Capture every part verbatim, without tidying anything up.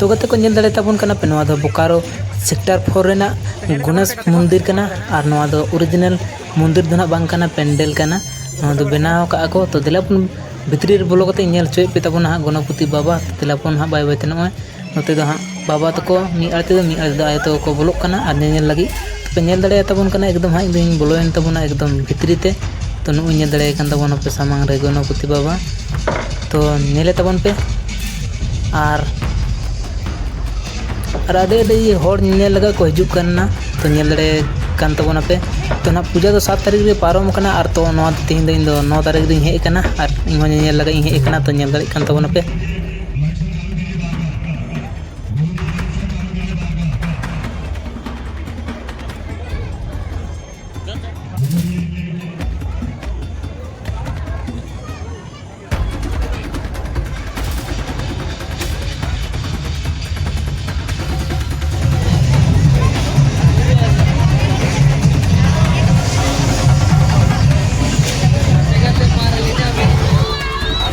ᱛᱚ ᱜᱟᱛᱮ ᱠᱚ, ᱧᱮᱞ ᱫᱟᱲᱮ ᱛᱟᱵᱚᱱ ᱠᱟᱱᱟ ᱯᱮ, ᱱᱚᱣᱟ ᱫᱚ ᱵᱳᱠᱟᱨᱳ ᱥᱮᱠᱴᱟᱨ ᱯᱷᱳᱨ ᱨᱮᱱᱟᱜ ᱜᱚᱱᱮᱥ ᱢᱚᱱᱫᱤᱨ ᱠᱟᱱᱟ᱾ ᱟᱨ ᱱᱚᱣᱟ ᱫᱚ ᱚᱨᱤᱡᱤᱱᱟᱞ ᱢᱚᱱᱫᱤᱨ ᱫᱚ ᱱᱟᱜ ᱵᱟᱝ ᱠᱟᱱᱟ, ᱯᱮᱱᱰᱮᱞ ᱠᱟᱱᱟ᱾ ᱱᱚᱣᱟ ᱫᱚ ᱵᱮᱱᱟᱣ ᱟᱠᱟᱫᱼᱟ ᱠᱚ᱾ ᱛᱚ ᱫᱮᱞᱟ ᱵᱚᱱ ᱵᱷᱤᱛᱨᱤ ᱨᱮ ᱵᱚᱞᱚ ᱠᱟᱛᱮ ᱧᱮᱞ ᱦᱚᱪᱚᱭᱮᱫ ᱯᱮ ᱛᱟᱵᱚᱱᱟ ᱦᱟᱸᱜ ᱜᱚᱱᱚᱯᱚᱛᱤ ᱵᱟᱵᱟ᱾ ᱛᱚ ᱫᱮᱞᱟ ᱵᱚᱱ ᱦᱟᱸᱜ ᱵᱟᱭ ᱵᱟᱭ ᱛᱮ ᱱᱚᱜᱼᱚᱭ ᱱᱚᱛᱮ ᱫᱚ ᱦᱟᱸᱜ ᱵᱟᱵᱟ ᱛᱟᱠᱚ ᱢᱤᱫ ᱟᱲᱮ ᱛᱮᱫᱚ, ᱢᱤᱫ ᱟᱲᱮ ᱛᱮᱫᱚ ᱟᱭᱳ ᱛᱟᱠᱚ ᱠᱚ ᱵᱚᱞᱚᱜ ᱠᱟᱱᱟ ᱟᱨ ᱧᱮᱧᱮᱞ ᱞᱟᱹᱜᱤᱫ᱾ ᱛᱚᱯᱮ ᱧᱮᱞ ᱫᱟᱲᱮᱭᱟᱛᱟ ᱵᱚᱱ ᱠᱟᱱᱟ, ᱮᱠᱫᱚᱢ ᱦᱟᱸᱜ ᱤᱧ ᱫᱩᱧ ᱵᱚᱞᱚᱭᱮᱱ ᱛᱟᱵᱚᱱᱟ ᱮᱠᱫᱚᱢ ᱵᱷᱤᱛᱨᱤ ᱛᱮ᱾ ᱛᱚ ᱱᱚᱜᱼᱚᱭ ᱧᱮᱞ ᱫᱟᱲᱮᱭᱟᱭ ᱠᱟᱱ ᱛᱟᱵᱚᱱᱟ ᱯᱮ ᱥᱟᱢᱟᱝ ᱨᱮ ᱜᱚᱱᱚᱯᱚᱛᱤ ᱵᱟᱵᱟ᱾ ᱛᱚ ᱧᱮᱞᱮ ᱛᱟᱵᱚᱱ ᱯᱮ᱾ ᱟᱨ, ᱟᱨ ᱟᱹᱰᱤ ᱟᱹᱰᱤ ᱦᱚᱲ ᱧᱮᱧᱮᱞ ᱞᱟᱹᱜᱤᱫ ᱠᱚ ᱦᱤᱡᱩᱜ ᱠᱟᱱᱟ᱾ ᱛᱚ ᱧᱮᱞ ᱫᱟᱲᱮ ᱠᱟᱱ ᱛᱟᱵᱚᱱᱟᱯᱮ᱾ ᱛᱚ ᱱᱟᱦᱟᱜ ᱯᱩᱡᱟᱹ ᱫᱚ ᱥᱟᱛ ᱛᱟᱹᱨᱤᱠᱷ ᱨᱮ ᱯᱟᱨᱚᱢ ᱟᱠᱟᱱᱟ, ᱟᱨ ᱛᱚ ᱱᱚᱣᱟ ᱛᱮᱦᱮᱧ ᱫᱚ ᱤᱧ ᱫᱚ ᱱᱚ ᱛᱟᱹᱨᱤᱠᱷ ᱨᱤᱧ ᱦᱮᱡ ᱟᱠᱟᱱᱟ, ᱟᱨ ᱤᱧ ᱦᱚᱸ ᱧᱮᱧᱮᱞ ᱞᱟᱹᱜᱤᱫ ᱤᱧ ᱦᱮᱡ ᱟᱠᱟᱱᱟ᱾ ᱛᱚ ᱧᱮᱞ ᱫᱟᱲᱮᱭᱟᱜ ᱠᱟᱱ ᱛᱟᱵᱚᱱᱟᱯᱮ᱾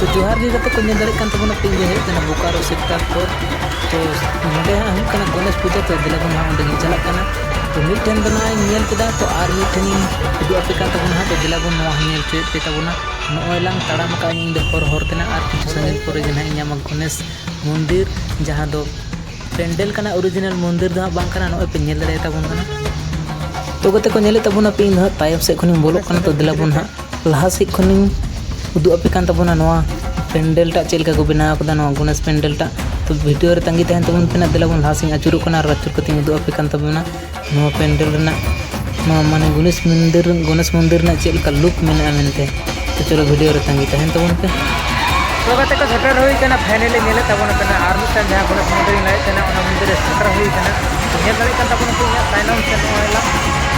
ᱛᱚ ᱡᱚᱦᱟᱨ ᱜᱮ ᱜᱟᱛᱮ ᱠᱚ, ᱧᱮᱞ ᱫᱟᱲᱮᱭᱟᱜ ᱠᱟᱱ ᱛᱟᱵᱚᱱᱟ ᱯᱮ, ᱤᱧ ᱫᱚ ᱦᱮᱡ ᱠᱟᱱᱟ ᱵᱳᱠᱟᱨᱳ ᱥᱮᱠᱴᱟᱨ ᱯᱷᱳᱨ᱾ ᱛᱚ ᱱᱚᱸᱰᱮ ᱦᱟᱸᱜ ᱦᱩᱭᱩᱜ ᱠᱟᱱᱟ ᱜᱚᱱᱮᱥ ᱯᱩᱡᱟᱹ᱾ ᱛᱚ ᱫᱮᱞᱟ ᱵᱚᱱ ᱦᱟᱸᱜ ᱚᱸᱰᱮ ᱜᱤᱧ ᱪᱟᱞᱟᱜ ᱠᱟᱱᱟ᱾ ᱛᱚ ᱢᱤᱫᱴᱷᱮᱱ ᱫᱚ ᱱᱟᱦᱟᱜ ᱤᱧ ᱧᱮᱞ ᱠᱮᱫᱟ, ᱛᱚ ᱟᱨ ᱢᱤᱫᱴᱷᱮᱱ ᱤᱧ ᱩᱫᱩᱜ ᱟᱯᱮ ᱠᱟᱱ ᱛᱟᱵᱚᱱᱟ ᱦᱟᱸᱜ᱾ ᱛᱚ ᱫᱮᱞᱟ ᱵᱚᱱ ᱱᱚᱣᱟ ᱦᱚᱸ ᱧᱮᱞ ᱦᱚᱪᱚᱭᱮᱫ ᱯᱮ ᱛᱟᱵᱚᱱᱟ᱾ ᱱᱚᱜᱼᱚᱭ ᱞᱟᱝ ᱛᱟᱲᱟᱢ ᱟᱠᱟᱫ ᱤᱧ ᱫᱚ ᱦᱚᱨ ᱦᱚᱨ ᱛᱮᱱᱟᱜ, ᱟᱨ ᱠᱤᱪᱷᱩ ᱥᱟᱺᱜᱤᱧ ᱯᱚᱨᱮ ᱜᱮ ᱱᱟᱦᱟᱜ ᱤᱧ ᱧᱟᱢᱟ ᱜᱚᱱᱮᱥ ᱢᱚᱱᱫᱤᱨ, ᱡᱟᱦᱟᱸ ᱫᱚ ᱯᱮᱱᱰᱮᱞ ᱠᱟᱱᱟ, ᱚᱨᱤᱡᱤᱱᱟᱞ ᱢᱚᱱᱫᱤᱨ ᱫᱚ ᱦᱟᱸᱜ ᱵᱟᱝ ᱠᱟᱱᱟ᱾ ᱱᱚᱜᱼᱚᱭ ᱯᱮ ᱧᱮᱞ ᱫᱟᱲᱮᱭᱟᱛᱟ ᱵᱚᱱ ᱠᱟᱱᱟ᱾ ᱛᱚ ᱜᱟᱛᱮ ᱠᱚ, ᱧᱮᱞᱮᱫ ᱛᱟᱵᱚᱱᱟᱯᱮ, ᱤᱧ ᱫᱚ ᱦᱟᱸᱜ ᱛᱟᱭᱚᱢ ᱥᱮᱫ ᱠᱷᱚᱱᱤᱧ ᱵᱚᱞᱚᱜ ᱠᱟᱱᱟ᱾ ᱛᱚ ᱫᱮᱞᱟ ᱵᱚᱱ ᱦᱟᱸᱜ ᱞᱟᱦᱟ ᱥᱮᱫ ᱠᱷᱚᱱᱤᱧ ᱩᱫᱩᱜ ᱟᱯᱮ ᱠᱟᱱ ᱛᱟᱵᱚᱱᱟ ᱱᱚᱣᱟ ᱯᱮᱱᱰᱮᱞ ᱴᱟᱜ ᱪᱮᱫ ᱞᱮᱠᱟ ᱠᱚ ᱵᱮᱱᱟᱣ ᱠᱟᱫᱟ, ᱱᱚᱣᱟ ᱜᱚᱱᱮᱥ ᱯᱮᱱᱰᱮᱞ ᱴᱟᱜ᱾ ᱛᱚ ᱵᱷᱤᱰᱤᱭᱳ ᱨᱮ ᱛᱟᱺᱜᱤ ᱛᱟᱦᱮᱱ ᱛᱟᱵᱚᱱ ᱯᱮ ᱱᱟᱜ᱾ ᱫᱮᱞᱟ ᱵᱚᱱ ᱞᱟᱦᱟ ᱥᱮᱫ ᱤᱧ ᱟᱹᱪᱩᱨᱚᱜ ᱠᱟᱱᱟ ᱟᱨ ᱟᱹᱪᱩᱨ ᱠᱟᱛᱮᱧ ᱩᱫᱩᱜ ᱟᱯᱮ ᱠᱟᱱ ᱛᱟᱵᱚᱱᱟ ᱱᱚᱣᱟ ᱯᱮᱱᱰᱮᱞ ᱨᱮᱱᱟᱜ, ᱱᱚᱣᱟ ᱢᱟᱱᱮ ᱜᱚᱱᱮᱥ ᱢᱚᱱᱫᱤᱨ, ᱜᱚᱱᱮᱥ ᱢᱚᱱᱫᱤᱨ ᱨᱮᱱᱟᱜ ᱪᱮᱫ ᱞᱮᱠᱟ ᱞᱩᱠ ᱢᱮᱱᱟᱜᱼᱟ ᱢᱮᱱᱛᱮ᱾ ᱛᱚ ᱪᱚᱞᱚ ᱵᱷᱤᱰᱤᱭᱳ ᱨᱮ ᱛᱟᱺᱜᱤ ᱛᱟᱦᱮᱱ ᱛᱟᱵᱚᱱ ᱯᱮ᱾ ᱛᱚ ᱜᱟᱛᱮ ᱠᱚ, ᱥᱮᱴᱮᱨ ᱦᱩᱭ ᱠᱟᱱᱟ ᱯᱷᱟᱭᱱᱮᱞᱤ᱾ ᱧᱮᱞᱮᱫ ᱛᱟᱵᱚᱱ ᱯᱮ ᱱᱟᱜ ᱟᱨ ᱢᱤᱫᱴᱟᱝ ᱡᱟᱦᱟᱸ ᱜᱚᱱᱮᱥ ᱢᱚᱱᱫᱤᱨ ᱤᱧ ᱞᱟᱹᱭᱮᱫ ᱛᱟᱦᱮᱱᱟ, ᱚᱱᱟ ᱢᱚᱱᱫᱤᱨ ᱨᱮ ᱥᱮᱴᱮᱨ ᱦᱩᱭ ᱠᱟᱱᱟ᱾ ᱛᱚ ᱧᱮᱞ ᱫᱟᱲᱮᱭᱟᱜ ᱠᱟᱱ ᱛᱟᱵᱚᱱᱟ ᱯᱮ ᱤᱧᱟᱹᱜ ᱛᱟᱭᱱᱚᱢ ᱥᱮᱫ ᱱᱚᱜᱼᱚᱭ ᱞᱟᱝ᱾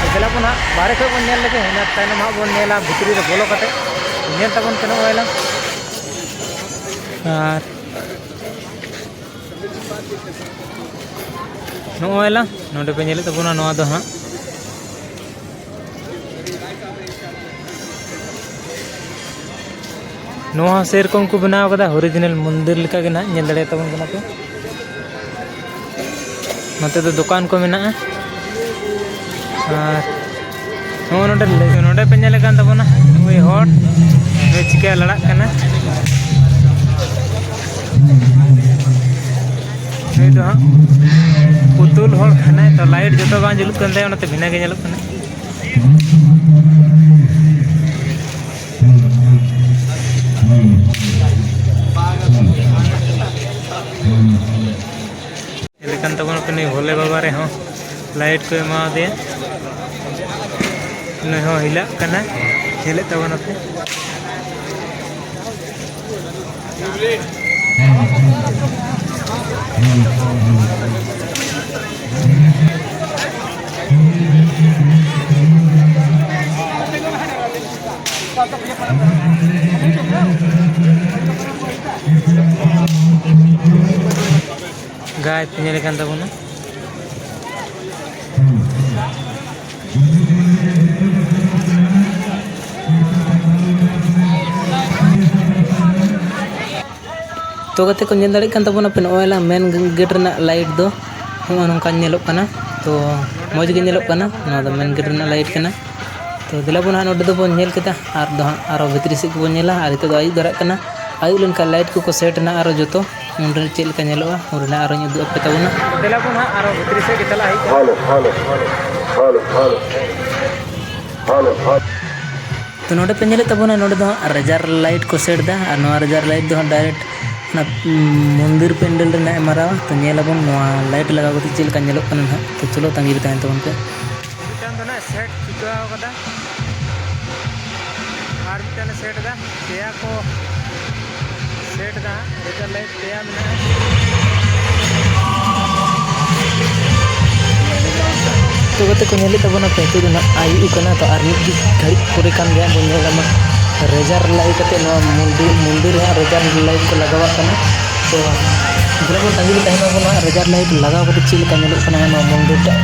ᱛᱚ ᱫᱮᱞᱟ ᱵᱚᱱ ᱦᱟᱸᱜ ᱵᱟᱦᱨᱮ ᱠᱷᱚᱡ ᱵᱚᱱ ᱧᱮᱞ ᱞᱮᱜᱮ, ᱤᱱᱟᱹ ᱛᱟᱭᱱᱚᱢ ᱦᱟᱸᱜ ᱵᱚᱱ ᱧᱮᱞᱟ ᱵᱷᱤᱛᱨᱤ ᱨᱮ ᱵᱚᱞᱚ ᱠᱟᱛᱮ᱾ ᱧᱮᱞ ᱛᱟᱵᱚᱱ ᱯᱮ ᱱᱚᱜᱼᱚᱭ ᱞᱟᱝ᱾ ᱟᱨ ᱱᱚᱜᱼᱚᱭ ᱞᱟᱝ, ᱱᱚᱰᱮ ᱯᱮ ᱧᱮᱞᱮᱫ ᱛᱟᱵᱚᱱᱟ ᱱᱚᱣᱟ ᱫᱚ ᱦᱟᱸᱜ᱾ ᱱᱚᱣᱟ ᱦᱚᱸ ᱥᱮᱨᱚᱠᱚᱢ ᱠᱚ ᱵᱮᱱᱟᱣ ᱠᱟᱫᱟ, ᱚᱨᱤᱡᱤᱱᱟᱞ ᱢᱚᱱᱫᱤᱨ ᱞᱮᱠᱟ ᱜᱮ ᱱᱟᱦᱟᱜ, ᱧᱮᱞ ᱫᱟᱲᱮᱭᱟᱜ ᱛᱟᱵᱚᱱ ᱠᱟᱱᱟ ᱯᱮ᱾ ᱱᱚᱛᱮ ᱫᱚ ᱫᱚᱠᱟᱱ ᱠᱚ ᱢᱮᱱᱟᱜᱼᱟ᱾ ᱟᱨ ᱱᱚᱜᱼᱚ ᱱᱚᱰᱮ, ᱱᱚᱰᱮ ᱯᱮ ᱧᱮᱞᱮ ᱠᱟᱱ ᱛᱟᱵᱚᱱᱟ, ᱱᱩᱭ ᱦᱚᱲ, ᱱᱩᱭ ᱪᱤᱠᱟᱹ ᱞᱟᱲᱟᱜ ᱠᱟᱱᱟ᱾ ᱱᱩᱭ ᱫᱚ ᱦᱟᱸᱜ ᱯᱩᱛᱩᱞ ᱦᱚᱲ ᱠᱟᱱᱟᱭ, ᱛᱚ ᱞᱟᱭᱤᱴ ᱡᱚᱛᱚ ᱵᱟᱝ ᱡᱩᱞᱩᱜ ᱠᱟᱱ ᱛᱟᱭᱟ, ᱚᱱᱟᱛᱮ ᱵᱷᱤᱱᱟᱹ ᱜᱮ ᱧᱮᱞᱚᱜ ᱠᱟᱱᱟ᱾ ᱧᱮᱞ ᱠᱟᱱ ᱛᱟᱵᱚᱱᱟ ᱯᱮ ᱱᱩᱭ ᱵᱷᱳᱞᱮ ᱵᱟᱵᱟ ᱨᱮᱦᱚᱸ ᱞᱟᱭᱤᱴ ᱠᱚ ᱮᱢᱟᱣᱟᱫᱮᱭᱟ᱾ ᱱᱩᱭ ᱦᱚᱸ ᱦᱤᱞᱟᱹᱜ ᱠᱟᱱᱟ, ᱧᱮᱞᱮᱫ ᱛᱟᱵᱚᱱᱟᱯᱮ᱾ ᱜᱟᱭ ᱯᱮ ᱧᱮᱞᱮ ᱠᱟᱱ ᱛᱟᱵᱚᱱᱟ᱾ ᱛᱚ ᱜᱟᱛᱮ ᱠᱚ, ᱧᱮᱞ ᱫᱟᱲᱮᱭᱟᱜ ᱠᱟᱱ ᱛᱟᱵᱚᱱᱟ ᱯᱮ, ᱱᱚᱜᱼᱚᱭ ᱞᱟᱝ ᱢᱮᱱ ᱜᱮᱴ ᱨᱮᱱᱟᱜ ᱞᱟᱭᱤᱴ ᱫᱚ ᱱᱚᱜᱼᱚ ᱱᱚᱝᱠᱟ ᱧᱮᱞᱚᱜ ᱠᱟᱱᱟ᱾ ᱛᱚ ᱢᱚᱡᱽ ᱜᱮ ᱧᱮᱞᱚᱜ ᱠᱟᱱᱟ, ᱱᱚᱣᱟ ᱫᱚ ᱢᱮᱱ ᱜᱮᱴ ᱨᱮᱱᱟᱜ ᱞᱟᱭᱤᱴ ᱠᱟᱱᱟ᱾ ᱛᱚ ᱫᱮᱞᱟ ᱵᱚᱱ ᱦᱟᱸᱜ, ᱱᱚᱰᱮ ᱫᱚᱵᱚᱱ ᱧᱮᱞ ᱠᱮᱫᱟ, ᱟᱨ ᱫᱚ ᱦᱟᱸᱜ ᱟᱨᱚ ᱵᱷᱤᱛᱨᱤ ᱥᱮᱫ ᱜᱮᱵᱚᱱ ᱧᱮᱞᱟ᱾ ᱟᱨ ᱱᱤᱛᱚᱜ ᱫᱚ ᱟᱹᱭᱩᱵ ᱫᱷᱟᱨᱟᱜ ᱠᱟᱱᱟ, ᱟᱹᱭᱩᱵ ᱞᱮᱱᱠᱷᱟᱱ ᱞᱟᱭᱤᱴ ᱠᱚᱠᱚ ᱥᱮᱴ ᱮᱱᱟ ᱟᱨᱚ ᱡᱚᱛᱚ, ᱩᱱᱨᱮ ᱪᱮᱫ ᱞᱮᱠᱟ ᱧᱮᱞᱚᱜᱼᱟ, ᱩᱱ ᱨᱮᱱᱟᱜ ᱟᱨᱚᱧ ᱩᱫᱩᱜ ᱟᱯᱮ ᱛᱟᱵᱚᱱᱟ᱾ ᱫᱮᱞᱟ ᱵᱚᱱ ᱦᱟᱸᱜ ᱟᱨᱚ ᱵᱷᱤᱛᱨᱤ ᱥᱮᱫ ᱜᱮ ᱪᱟᱞᱟᱜ ᱦᱩᱭᱩᱜ ᱠᱟᱱᱟ᱾ ᱛᱚ ᱱᱚᱰᱮ ᱯᱮ ᱧᱮᱞᱮᱫ ᱛᱟᱵᱚᱱᱟ, ᱱᱚᱰᱮ ᱫᱚ ᱦᱟᱸᱜ ᱨᱮᱡᱟᱨ ᱞᱟᱭᱤᱴ ᱠᱚ ᱥᱮᱴ ᱮᱫᱟ, ᱟᱨ ᱱᱚᱣᱟ ᱨᱮᱡᱟᱨ ᱞᱟᱭᱤᱴ ᱫᱚ ᱦᱟᱸᱜ ᱰᱟᱭᱨᱮᱠᱴ ᱚᱱᱟ, ᱩᱸ, ᱢᱚᱱᱫᱤᱨ ᱯᱮᱱᱰᱮᱞ ᱨᱮ ᱱᱟᱜ ᱮ ᱢᱟᱨᱟᱣᱟ᱾ ᱛᱚ ᱧᱮᱞ ᱟᱵᱚᱱ ᱱᱚᱣᱟ ᱞᱟᱭᱤᱴ ᱞᱟᱜᱟᱣ ᱠᱟᱛᱮ ᱪᱮᱫ ᱞᱮᱠᱟ ᱧᱮᱞᱚᱜ ᱠᱟᱱᱟ ᱱᱟᱦᱟᱜ᱾ ᱛᱚ ᱪᱚᱞᱚ ᱛᱟᱺᱜᱤ ᱨᱮ ᱛᱟᱦᱮᱱ ᱛᱟᱵᱚᱱ ᱯᱮ᱾ ᱢᱤᱫᱴᱟᱝ ᱫᱚ ᱱᱟᱜ ᱥᱮᱴ ᱪᱩᱠᱟᱹᱣ ᱠᱟᱫᱟ, ᱟᱨ ᱢᱤᱫᱴᱟᱝ ᱮ ᱥᱮᱴ ᱮᱫᱟ, ᱯᱮᱭᱟ ᱠᱚ ᱥᱮᱴ ᱮᱫᱟ ᱦᱟᱸᱜ, ᱨᱮᱡᱟᱨ ᱞᱟᱭᱤᱴ ᱯᱮᱭᱟ ᱢᱮᱱᱟᱜᱼᱟ᱾ ᱛᱚ ᱜᱟᱛᱮ ᱠᱚ, ᱧᱮᱞᱮᱫ ᱛᱟᱵᱚᱱᱟ ᱯᱮ, ᱱᱤᱛᱚᱜ ᱫᱚ ᱱᱟᱜ ᱟᱹᱭᱩᱵ ᱠᱟᱱᱟ, ᱛᱚ ᱟᱨ ᱢᱤᱫ ᱜᱷᱟᱹᱲᱤᱡ ᱯᱚᱨᱮ ᱠᱷᱟᱱ ᱜᱮ ᱦᱟᱸᱜ ᱵᱚᱱ ᱧᱮᱞ ᱧᱟᱢᱟ ᱨᱮᱡᱟᱨ ᱞᱟᱭᱤᱴ ᱠᱟᱛᱮ ᱱᱚᱣᱟ ᱢᱚᱱᱫᱤᱨ, ᱢᱚᱱᱫᱤᱨ ᱨᱮ ᱦᱟᱸᱜ ᱨᱮᱡᱟᱨ ᱞᱟᱭᱤᱴ ᱠᱚ ᱞᱟᱜᱟᱣᱟᱜ ᱠᱟᱱᱟ᱾ ᱛᱚ ᱫᱮᱞᱟ ᱵᱚᱱ ᱛᱟᱺᱜᱤ ᱨᱮ ᱛᱟᱦᱮᱱᱟ ᱵᱚᱱ ᱦᱟᱸᱜ, ᱨᱮᱡᱟᱨ ᱞᱟᱭᱤᱴ ᱞᱟᱜᱟᱣ ᱠᱟᱛᱮ ᱪᱮᱫ ᱞᱮᱠᱟ ᱧᱮᱞᱚᱜ ᱠᱟᱱᱟ ᱱᱚᱣᱟ ᱢᱚᱱᱫᱤᱨ ᱴᱟᱜ᱾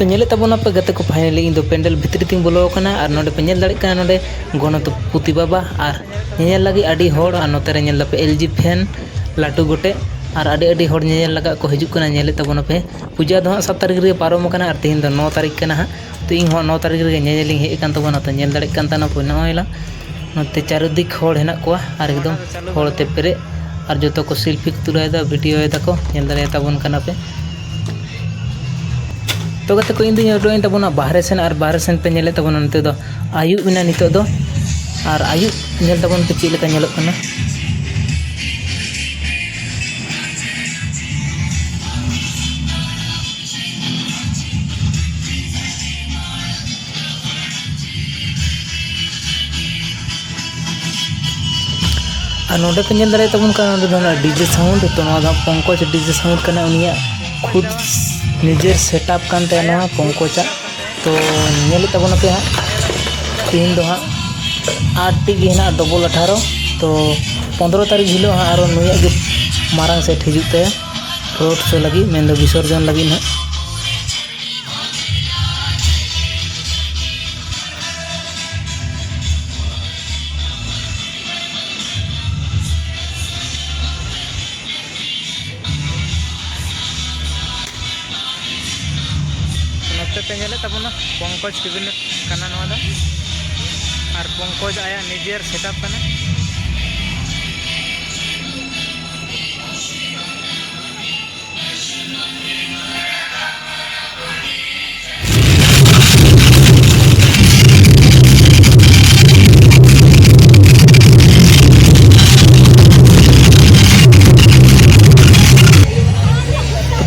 ᱛᱚ ᱧᱮᱞᱮᱫ ᱛᱟᱵᱚᱱᱟᱯᱮ ᱜᱟᱛᱮ ᱠᱚ, finally ᱤᱧ ᱫᱚ ᱯᱮᱱᱰᱮᱞ ᱵᱷᱤᱛᱨᱤ ᱛᱤᱧ ᱵᱚᱞᱚ ᱟᱠᱟᱱᱟ ᱟᱨ ᱱᱚᱰᱮ ᱯᱮ ᱧᱮᱞ ᱫᱟᱲᱮᱭᱟᱜ ᱠᱟᱱᱟ, ᱱᱚᱰᱮ ᱜᱚᱱᱚᱯᱚᱛᱤ ᱵᱟᱵᱟ ᱟᱨ ᱧᱮᱧᱮᱞ ᱞᱟᱹᱜᱤᱫ ᱟᱹᱰᱤ ᱦᱚᱲ, ᱟᱨ ᱱᱚᱛᱮ ᱨᱮ ᱧᱮᱞ ᱫᱟᱯᱮ ᱮᱞ ᱡᱤ ᱯᱷᱮᱱ ᱞᱟᱹᱴᱩ ᱜᱚᱴᱮᱡ, ᱟᱨ ᱟᱹᱰᱤ ᱟᱹᱰᱤ ᱦᱚᱲ ᱧᱮᱧᱮᱞ ᱞᱟᱜᱟᱫ ᱠᱚ ᱦᱤᱡᱩᱜ ᱠᱟᱱᱟ᱾ ᱧᱮᱞᱮᱫ ᱛᱟᱵᱚᱱᱟᱯᱮ ᱯᱩᱡᱟ ᱫᱚ ᱦᱟᱸᱜ ᱥᱟᱛ ᱛᱟᱹᱨᱤᱠᱷ ᱨᱮᱜᱮ ᱯᱟᱨᱚᱢ ᱟᱠᱟᱱᱟ ᱟᱨ ᱛᱮᱦᱮᱧ ᱫᱚ ᱱᱚ ᱛᱟᱹᱨᱤᱠᱷ ᱠᱟᱱᱟ ᱦᱟᱸᱜ᱾ ᱛᱚ ᱤᱧ ᱦᱚᱸ ᱱᱚ ᱛᱟᱹᱨᱤᱠᱷ ᱨᱮᱜᱮ ᱧᱮᱧᱮᱞᱤᱧ ᱦᱮᱡ ᱟᱠᱟᱱ ᱛᱟᱵᱚᱱᱟ᱾ ᱛᱚ ᱧᱮᱞ ᱫᱟᱲᱮᱭᱟᱜ ᱠᱟᱱ ᱛᱟᱦᱮᱱᱟ ᱯᱮ ᱱᱚᱜᱼᱚᱭ ᱞᱟᱝ ᱱᱚᱛᱮ ᱪᱟᱨᱤᱫᱤᱠ ᱦᱚᱲ ᱦᱮᱱᱟᱜ ᱠᱚᱣᱟ ᱟᱨ ᱮᱠᱫᱚᱢ ᱦᱚᱲ ᱛᱮ ᱯᱮᱨᱮᱡ, ᱟᱨ ᱡᱚᱛᱚ ᱠᱚ selfie ᱠᱚ ᱛᱩᱞᱟᱹᱣᱮᱫᱟ, video ᱭᱮᱫᱟ ᱠᱚ, ᱧᱮᱞ ᱫᱟᱲᱮᱭᱟᱛᱟᱵᱚᱱ ᱠᱟᱱᱟ ᱯᱮ᱾ ᱛᱚ ᱜᱟᱛᱮ ᱠᱚ, ᱤᱧ ᱫᱚᱧ ᱩᱰᱩᱠ ᱮᱱ ᱛᱟᱵᱚᱱᱟ ᱵᱟᱦᱨᱮ ᱥᱮᱱ, ᱟᱨ ᱵᱟᱦᱨᱮ ᱥᱮᱱ ᱯᱮ ᱧᱮᱞᱮᱫ ᱛᱟᱵᱚᱱᱟ ᱱᱤᱛᱚᱜ ᱫᱚ ᱟᱹᱭᱩᱵ ᱮᱱᱟ ᱱᱤᱛᱚᱜ ᱫᱚ, ᱟᱨ ᱟᱹᱭᱩᱵ ᱧᱮᱞ ᱛᱟᱵᱚᱱ ᱯᱮ ᱪᱮᱫ ᱞᱮᱠᱟ ᱧᱮᱞᱚᱜ ᱠᱟᱱᱟ᱾ ᱟᱨ ᱱᱚᱰᱮ ᱯᱮ ᱧᱮᱞ ᱫᱟᱲᱮᱭᱟᱜ ᱛᱟᱵᱚᱱ ᱠᱟᱱᱟ, ᱱᱚᱰᱮ ᱫᱚ ᱱᱟᱜ DJ sound, ᱛᱚ ᱱᱚᱣᱟ ᱫᱚ ᱯᱚᱝᱠᱚᱡᱽ DJ sound ᱠᱟᱱᱟ, ᱩᱱᱤᱭᱟᱜ ᱠᱷᱩᱫ ᱱᱤᱡᱮᱨ setup ᱠᱟᱱ ᱛᱟᱭᱟ ᱱᱚᱣᱟ ᱯᱚᱝᱠᱚᱡᱟᱜ᱾ ᱛᱚ ᱧᱮᱞᱮᱫ ᱛᱟᱵᱚᱱᱟᱯᱮ ᱦᱟᱸᱜ, ᱛᱮᱦᱮᱧ ᱫᱚ ᱦᱟᱸᱜ ᱟᱴ ᱴᱤ ᱜᱮ ᱦᱮᱱᱟᱜᱼᱟ, double ᱟᱴᱷᱟᱨᱚ᱾ ᱛᱚ ᱯᱚᱱᱫᱽᱨᱚ ᱛᱟᱹᱨᱤᱠᱷ ᱦᱤᱞᱳᱜ ᱦᱟᱸᱜ ᱟᱨᱚ ᱱᱩᱭᱟᱜ ᱜᱮ ᱢᱟᱨᱟᱝ set ᱦᱤᱡᱩᱜ ᱛᱟᱭᱟ road show ᱞᱟᱹᱜᱤᱫ, ᱢᱮᱱᱫᱚ ᱵᱤᱥᱚᱨᱡᱚᱱ ᱞᱟᱹᱜᱤᱫ ᱦᱟᱸᱜ᱾ ᱱᱚᱛᱮ ᱯᱮ ᱧᱮᱞᱮᱫ ᱛᱟᱵᱚᱱᱟ, ᱯᱚᱝᱠᱚᱡᱽ cabinet ᱠᱟᱱᱟ ᱱᱚᱣᱟ ᱫᱚ, ᱟᱨ ᱯᱚᱝᱠᱚᱡᱽ ᱟᱭᱟᱜ ᱱᱤᱡᱮᱨ setup ᱠᱟᱱᱟ᱾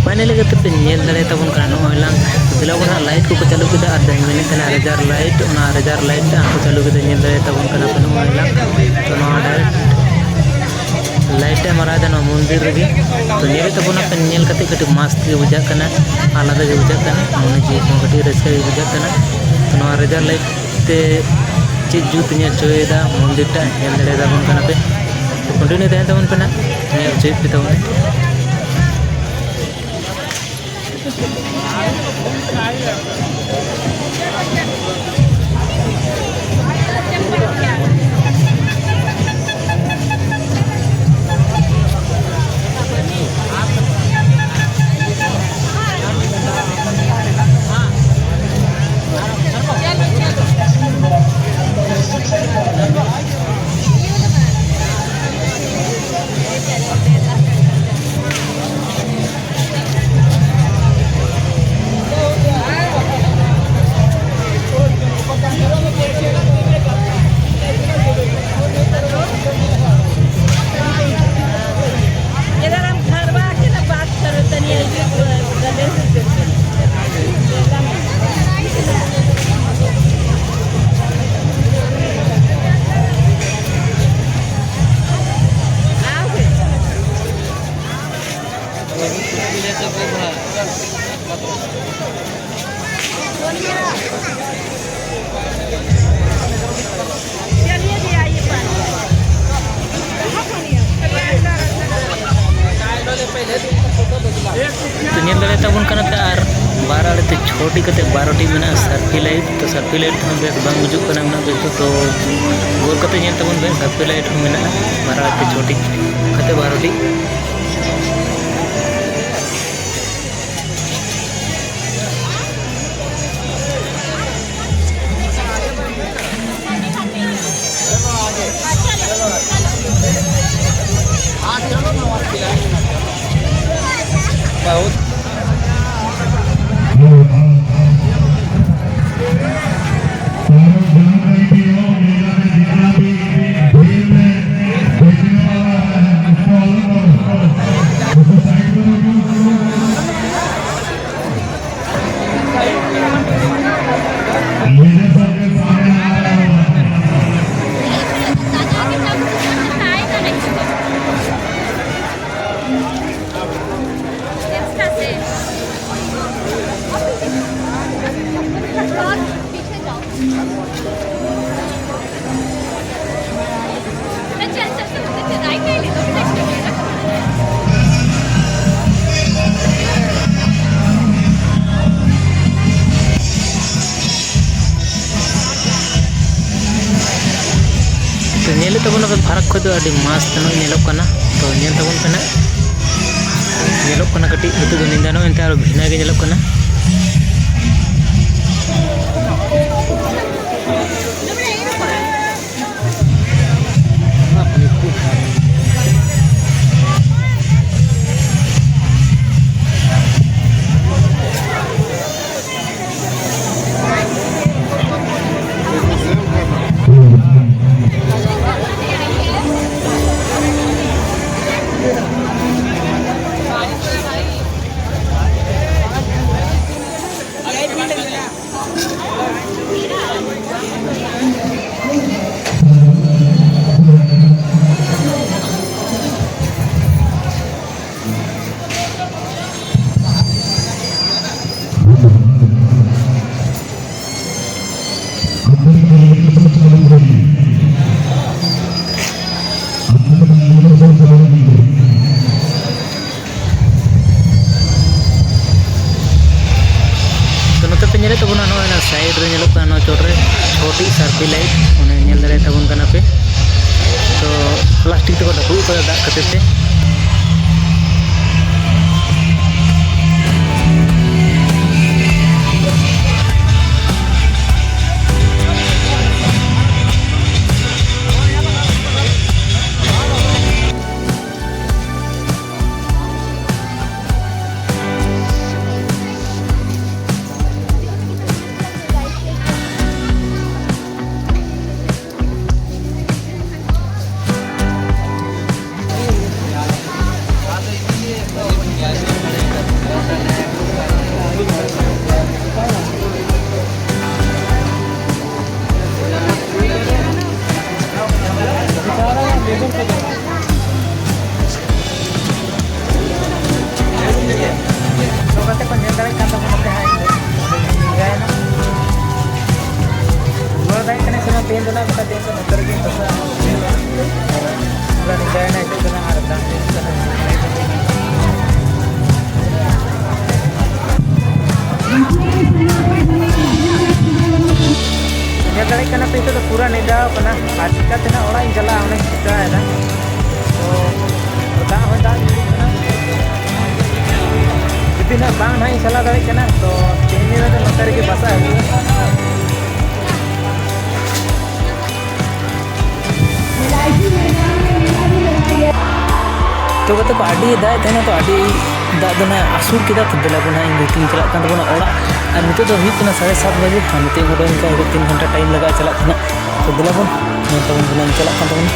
Finally ᱜᱟᱛᱮ ᱯᱮ ᱧᱮᱞ ᱫᱟᱲᱮᱭᱟᱛᱟᱵᱚᱱ ᱠᱟᱱᱟ, ᱱᱚᱜᱼᱚᱭ ᱞᱟᱝ ᱫᱮᱞᱟ ᱵᱚᱱ ᱦᱟᱸᱜ light ᱠᱚᱠᱚ ᱪᱟᱹᱞᱩ ᱠᱮᱫᱟ, ᱟᱨ ᱡᱟᱦᱟᱸᱧ ᱢᱮᱱᱮᱫ ᱛᱟᱦᱮᱱᱟ ᱨᱮᱡᱟᱨ light, ᱚᱱᱟ ᱨᱮᱡᱟᱨ light ᱦᱟᱸᱜ ᱠᱚ ᱪᱟᱹᱞᱩ ᱠᱮᱫᱟ᱾ ᱧᱮᱞ ᱫᱟᱲᱮᱭᱟᱛᱟᱵᱚᱱ ᱠᱟᱱᱟ ᱯᱮ ᱱᱚᱜᱼᱚᱭ ᱞᱟᱝ, ᱛᱚ ᱱᱚᱣᱟ direct light ᱮ ᱢᱟᱨᱟᱣ ᱮᱫᱟ ᱱᱚᱣᱟ ᱢᱚᱱᱫᱤᱨ ᱨᱮᱜᱮ᱾ ᱛᱚ ᱧᱮᱞᱮᱫ ᱛᱟᱵᱚᱱᱟ ᱯᱮ, ᱧᱮᱞ ᱠᱟᱛᱮ ᱠᱟᱹᱴᱤᱡ ᱢᱚᱡᱽ ᱜᱮ ᱵᱩᱡᱷᱟᱹᱜ ᱠᱟᱱᱟ, ᱟᱞᱟᱫᱟ ᱜᱮ ᱵᱩᱡᱷᱟᱹᱜ ᱠᱟᱱᱟ, ᱢᱚᱱᱮ ᱡᱤᱣᱤ ᱠᱚᱦᱚᱸ ᱠᱟᱹᱴᱤᱡ ᱨᱟᱹᱥᱠᱟᱹ ᱜᱮ ᱵᱩᱡᱷᱟᱹᱜ ᱠᱟᱱᱟ᱾ ᱛᱚ ᱱᱚᱣᱟ ᱨᱮᱡᱟᱨ light ᱛᱮ ᱪᱮᱫ ᱡᱩᱛ ᱧᱮᱞ ᱦᱚᱪᱚᱭᱮᱫᱟ ᱢᱚᱱᱫᱤᱨ ᱴᱟᱜ, ᱧᱮᱞ ᱫᱟᱲᱮᱭᱟᱛᱟᱵᱚᱱ ᱠᱟᱱᱟ ᱯᱮ᱾ ᱛᱚ continue ᱛᱟᱦᱮᱱ ᱛᱟᱵᱚᱱ ᱯᱮ ᱱᱟᱜ, ᱧᱮᱞ ᱦᱚᱪᱚᱭᱮᱫ ᱯᱮ ᱛᱟᱵᱚᱱᱟ᱾ इधर हम खड़वा के ना बात करो तनी, ऐसे गले से। ᱛᱚ, ᱧᱮᱞ ᱫᱟᱲᱮᱭᱟᱛᱟ ᱵᱚᱱ ᱠᱟᱱᱟ ᱯᱮ, ᱟᱨ ᱵᱟᱨ ᱟᱲᱮ ᱛᱮ ᱪᱷᱚᱴᱤ ᱠᱟᱛᱮ ᱵᱟᱨᱚᱴᱤ ᱢᱮᱱᱟᱜᱼᱟ ᱥᱟᱨᱯᱷᱤ ᱞᱟᱭᱤᱴ᱾ ᱛᱚ, ᱥᱟᱨᱯᱷᱤ ᱞᱟᱭᱤᱴ ᱛᱮᱦᱚᱸ ᱵᱮᱥ ᱵᱟᱝ ᱵᱩᱡᱩᱜ ᱠᱟᱱᱟ ᱩᱱᱟᱹᱜ ᱵᱮᱥ ᱫᱚ᱾ ᱛᱚ, ᱜᱚᱨ ᱠᱟᱛᱮ ᱧᱮᱞ ᱛᱟᱵᱚᱱ ᱯᱮ, ᱥᱟᱨᱯᱷᱤ ᱞᱟᱭᱤᱴ ᱦᱚᱸ ᱢᱮᱱᱟᱜᱼᱟ ᱵᱟᱨ ᱟᱲᱮ ᱛᱮ ᱪᱷᱚᱴᱤ ᱠᱟᱛᱮ ᱵᱟᱨᱚᱴᱤ᱾ बहुत ᱛᱚ, ᱧᱮᱞᱮᱫ ᱛᱟᱵᱚᱱᱟᱯᱮ ᱯᱷᱟᱨᱟᱠ ᱠᱷᱚᱡ ᱫᱚ ᱟᱹᱰᱤ ᱢᱚᱡᱽ ᱛᱮ ᱱᱚᱜᱼᱚᱭ ᱧᱮᱞᱚᱜ ᱠᱟᱱᱟ᱾ ᱛᱚ, ᱧᱮᱞ ᱛᱟᱵᱚᱱ ᱯᱮ ᱱᱟᱜ, ᱧᱮᱞᱚᱜ ᱠᱟᱱᱟ ᱠᱟᱹᱴᱤᱡ, ᱱᱤᱛᱚᱜ ᱫᱚ ᱧᱤᱫᱟᱹ ᱱᱚᱜᱼᱚᱭ ᱮᱱᱛᱮ ᱟᱨᱚ ᱵᱷᱤᱱᱟᱹ ᱜᱮ ᱧᱮᱞᱚᱜ ᱠᱟᱱᱟ᱾ ᱛᱚ, ᱱᱚᱛᱮ ᱯᱮ ᱧᱮᱞᱮᱫ ᱛᱟᱵᱚᱱᱟ, ᱱᱚᱜᱼᱚᱭ ᱚᱱᱟ ᱥᱟᱭᱤᱰ ᱨᱮ ᱧᱮᱞᱚᱜ ᱠᱟᱱᱟ, ᱱᱚᱣᱟ ᱪᱚᱴ ᱨᱮ ᱪᱷᱚᱴᱤ ᱥᱟᱨᱯᱤ ᱞᱟᱭᱤᱴ, ᱚᱱᱮ ᱧᱮᱞ ᱫᱟᱲᱮᱭᱟᱜ ᱛᱟᱵᱚᱱ ᱠᱟᱱᱟ ᱯᱮ᱾ ᱛᱚ, ᱯᱞᱟᱥᱴᱤᱠ ᱛᱮᱠᱚ ᱰᱷᱟᱠᱩ ᱠᱟᱫᱟ ᱫᱟᱜ ᱠᱷᱟᱹᱛᱤᱨ ᱛᱮ᱾ ᱱᱚᱝᱠᱟ ᱛᱮᱠᱚ ᱧᱮᱞ ᱫᱟᱲᱮᱭᱟᱜ ᱠᱟᱱ ᱛᱟᱵᱚᱱᱟ ᱯᱮ ᱦᱟᱸᱜ᱾ ᱨᱩᱣᱟᱹᱲ ᱫᱟᱲᱮᱭᱟᱜ ᱠᱟᱱᱟ ᱥᱮ ᱵᱟᱝ? ᱛᱮᱦᱮᱧ ᱫᱚ ᱱᱟᱜ ᱜᱚᱴᱟ ᱫᱤᱱ ᱫᱚ ᱱᱚᱛᱮ ᱨᱮᱜᱮ ᱵᱟᱥᱟ ᱦᱩᱭᱩᱜᱼᱟ᱾ ᱯᱩᱨᱟᱹ ᱧᱤᱫᱟᱹᱭᱮᱱᱟ, ᱱᱤᱛᱚᱜ ᱫᱚ ᱱᱟᱜ ᱟᱨ ᱵᱟᱝ ᱦᱩᱭᱩᱜ ᱠᱟᱱᱟ᱾ ᱧᱮᱞ ᱫᱟᱲᱮᱭᱟᱜ ᱠᱟᱱᱟ ᱱᱤᱛᱚᱜ ᱫᱚ ᱯᱩᱨᱟᱹ ᱧᱤᱫᱟᱹ ᱠᱟᱱᱟ, ᱟᱨ ᱪᱤᱠᱟᱹᱛᱮ ᱱᱟᱜ ᱚᱲᱟᱜ ᱤᱧ ᱪᱟᱞᱟᱜᱼᱟ, ᱚᱱᱟᱧ ᱪᱤᱱᱛᱟᱹᱭᱮᱫᱟ᱾ ᱛᱚ ᱫᱟᱜ ᱦᱚᱸᱭ ᱫᱟᱜ ᱧᱩᱨᱩᱜ ᱠᱟᱱᱟ, ᱡᱩᱫᱤ ᱱᱟᱜ ᱵᱟᱝ ᱱᱟᱜ ᱤᱧ ᱪᱟᱞᱟᱣ ᱫᱟᱲᱮᱭᱟᱜ ᱠᱟᱱᱟ, ᱛᱚ ᱛᱮᱦᱮᱧ ᱧᱤᱫᱟᱹ ᱫᱚ ᱱᱚᱛᱮ ᱨᱮᱜᱮ ᱵᱟᱥᱟᱜ ᱦᱩᱭᱩᱜᱼᱟ᱾ ᱛᱚ ᱜᱟᱛᱮ ᱠᱚ, ᱟᱹᱰᱤ ᱫᱟᱜ ᱮᱫ ᱛᱟᱦᱮᱱᱟ, ᱛᱚ ᱟᱹᱰᱤ ᱫᱟᱜ ᱫᱚ ᱱᱟᱜ ᱟᱹᱥᱩᱲ ᱠᱮᱫᱟ᱾ ᱛᱚ ᱫᱮᱞᱟ ᱵᱚᱱ ᱱᱟᱜ, ᱤᱧ ᱫᱤᱛᱤᱧ ᱪᱟᱞᱟᱜ ᱠᱟᱱ ᱛᱟᱵᱚᱱᱟ ᱚᱲᱟᱜ᱾ ᱟᱨ ᱱᱤᱛᱚᱜ ᱫᱚ ᱦᱩᱭᱩᱜ ᱠᱟᱱᱟ ᱥᱟᱲᱮ ᱥᱟᱛ ᱵᱟᱡᱮ, ᱟᱨ ᱱᱤᱛᱚᱜ ᱤᱧ ᱩᱰᱩᱝ ᱠᱟᱱᱟ, ᱛᱤᱱ ᱜᱷᱚᱱᱴᱟ ᱴᱟᱭᱤᱢ ᱞᱟᱜᱟᱜᱼᱟ ᱪᱟᱞᱟᱜ ᱛᱮ ᱱᱟᱜ᱾ ᱛᱚ ᱫᱮᱞᱟ ᱵᱚᱱ ᱧᱮᱞ ᱛᱟᱵᱚᱱ ᱠᱟᱱᱟ, ᱤᱧ ᱪᱟᱞᱟᱜ ᱠᱟᱱ ᱛᱟᱵᱚᱱᱟ᱾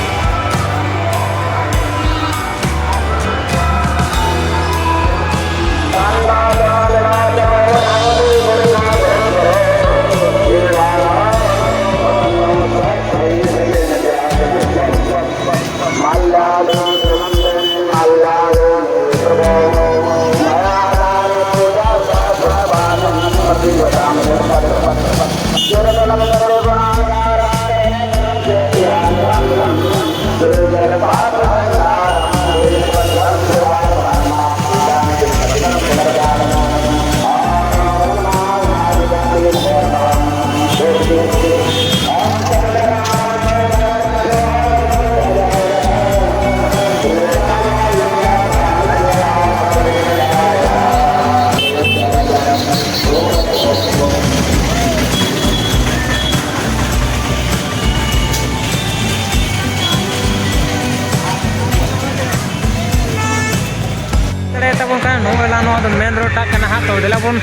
ᱫᱟᱲᱮᱭᱟᱛᱟᱵᱚᱱ ᱠᱟᱱᱟ᱾ ᱱᱚᱜᱼᱚᱭ ᱱᱟ ᱱᱚᱣᱟ ᱫᱚ ᱢᱮᱱ ᱨᱳᱰ ᱴᱟᱜ ᱠᱟᱱᱟ ᱦᱟᱸᱜ᱾ ᱛᱚ ᱫᱮᱞᱟ ᱵᱚᱱ,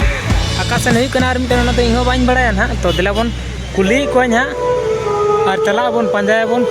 ᱚᱠᱟ ᱥᱮᱱ ᱦᱩᱭᱩᱜ ᱠᱟᱱᱟ ᱟᱨ ᱢᱤᱫᱴᱮᱱ, ᱚᱱᱟ ᱫᱚ ᱤᱧ ᱦᱚᱸ ᱵᱟᱹᱧ ᱵᱟᱲᱟᱭᱟ ᱱᱟᱦᱟᱜ᱾ ᱛᱚ ᱫᱮᱞᱟ ᱵᱚᱱ ᱠᱩᱞᱤᱭᱮᱫ ᱠᱚᱣᱟᱧ ᱦᱟᱸᱜ, ᱟᱨ ᱪᱟᱞᱟᱜ ᱟᱵᱚᱱ, ᱯᱟᱸᱡᱟᱭᱟᱵᱚᱱ᱾